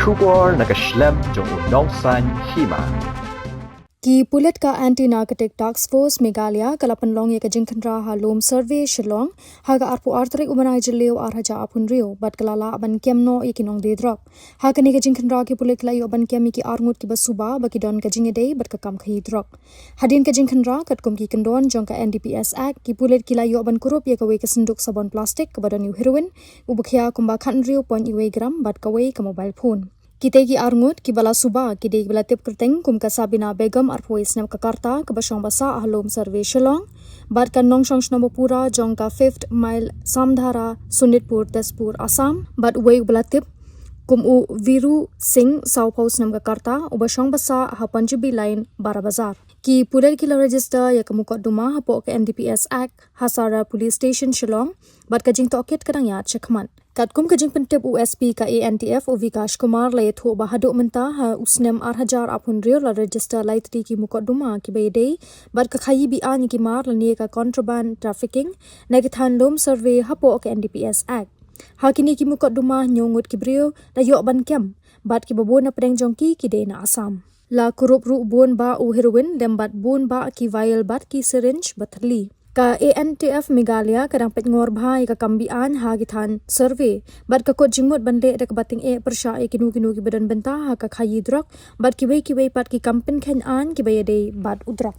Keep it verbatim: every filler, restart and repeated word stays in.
Khubor na ka shlem jong u nongsaiñ hima. Ki pulit ka Anti Narcotic Task Force Meghalaya ka la pynlong ïa ka jingkhynra ha Lum Survey Shillong ha ka arphew ar tarik u bnai Jylliew ar hajar arphew hynriew bad ka la lah ban kem noh ïa ki nongdie drok. Ha kane ka jingkhynra ki pulit ki la ïoh ban kem ïa ki arngut kiba suba ba ki don ka jingïadei bad ka kam khaïi drok. Hadien ka jingkhynra katkum ki kyndon jong ka N D P S Act, ki pulit ki la ïoh ban kurup ïa kawei ka synduk sabon plastik kaba don ïa u heroin uba khia kumba khathynriew point wei gram bad kawei ka mobile phone. Kitei ki arngut kiba la suba ki dei kiba la tip kyrteng kum ka Sabina Begum, arphew wei snem ka rta, kaba shong ba sah ha Lum Survey Shillong, bad ka nongshong shnong bapura jong ka Fifth Mile Samdhara, Sonitpur, Tezpur, Assam, bad uwei uba la tip kum u Viru Singh, sawphew snem ka rta, uba shong ba sah ha Panjabi Line, Barabazar. Ki pulit ki la register ïa ka mukotduma hapoh ka N D P S Act ha Sara Police Station Shillong, bad ka jingtohkit ka dang ïaid shakhmat. Katkum ka jingpyntip u S P ka A N T F u Vikash Kumar la ïathuh ba haduh mynta ha u snem ar hajar arphew hynriew la register lai tylli ki mukotduma kiba ïadei bad ka khaïi be-aiñ ïa ki mar lane ka contraband trafficking na ki thaiñ Lum Survey hapoh ka N D P S Act. Ha kine ki mukotduma hynñiew ngut ki briew la ïoh ban kem bad kiba bun na pdeng jong ki ki dei na Assam. La kurup ruh bun bah u heroin lem bad bun bah ki vial bad ki syringe ba thylli. Ka A N T F Meghalaya ka dang peit ngor bha ïa ka kam be-aiñ ha ki thaiñ survey bad ka kut jingmut ban leh da kaba tyngeh pyrshah ïa kino kino kiba don bynta ha ka khaïi drok bad kiwei kiwei pat ki kam pynkheiñ aiñ kiba ïadei bad u drok.